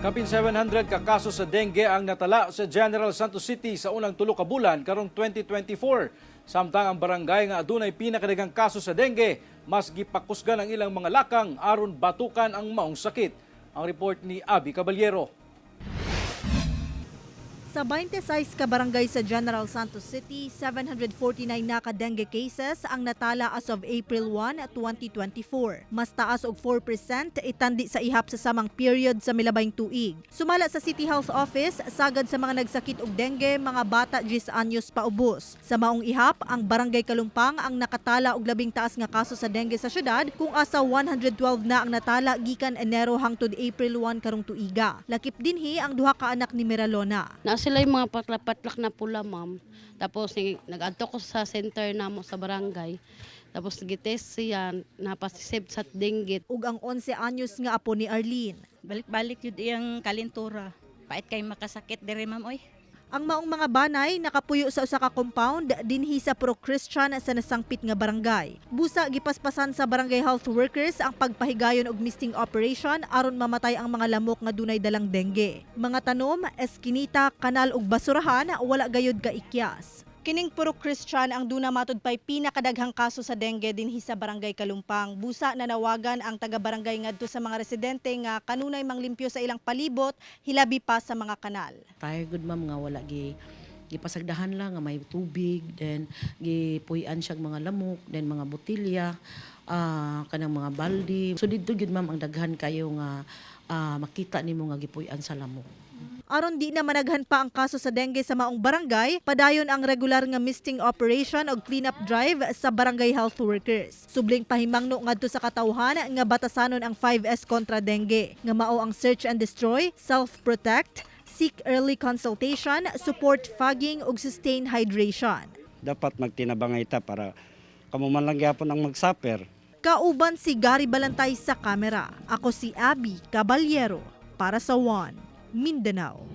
Kapin 700 ka kaso sa dengue ang natala sa General Santos City sa unang 3 ka bulan karong 2024. Samtang ang barangay nga adunay pinakadaghang kaso sa dengue, mas gipakusgan ang ilang mga lakang aron batukan ang maong sakit. Ang report ni Abby Caballero. Sa 26 ka barangay sa General Santos City, 749 na ka dengue cases ang natala as of April 1, 2024. Mas taas og 4% itandi sa ihap sa samang period sa milabayng tuig. Sumala sa City Health Office, sagad sa mga nagsakit og dengue, mga bata 10 anyos paubos. Sa maong ihap, ang Barangay Kalumpang ang nakatala og labing taas nga kaso sa dengue sa syudad, kung asa 112 na ang natala gikan Enero hangtod April 1 karong tuiga. Lakip dinhi ang duha ka anak ni Miralona. Na sila yung mga patlak-patlak na pula, ma'am. Tapos nag-adto ko sa center namo sa barangay. Tapos gitest siya, napasisip sa dengue. Ug ang 11 anyos nga apo ni Arlene. Balik-balik yun iyang kalintura. Pait kay makasakit diri, ma'am, oy. Ang maong mga banay nakapuyo sa usa ka compound dinhi sa Pro Christian sa nasangpit nga barangay. Busa gipaspasan sa barangay health workers ang pagpahigayon og misting operation aron mamatay ang mga lamok nga dunay dalang dengue. Mga tanom, eskinita, kanal ug basurahan wala gayud kaikyas. Kining Puro Christian ang duna matud pay pinakadaghang kaso sa dengue dinhi sa Barangay Kalumpang. Busa nanawagan ang taga-barangay ngadto sa mga residente nga kanunay manglimpyo sa ilang palibot, hilabi pa sa mga kanal. Tayo gud, ma'am, nga wala gipasagdahan lang nga may tubig, then gipuy-an siya mga lamok, then mga botilya, kanang mga balde. So didto gyud, ma'am, ang daghan kayo nga makita nimo nga gipuy-an sa lamok. Aron di na managhan pa ang kaso sa dengue sa maong barangay, padayon ang regular nga misting operation og clean-up drive sa barangay health workers. Subling pahimangno ngadto sa katawhan nga batasanon ang 5S kontra dengue, nga mao ang search and destroy, self-protect, seek early consultation, support fogging ug sustain hydration. Dapat magtinabangay ta para kamo man lang gyapon ang magsuffer. Kauban si Gary Balantay sa kamera. Ako si Abby Caballero para sa One Mindanao.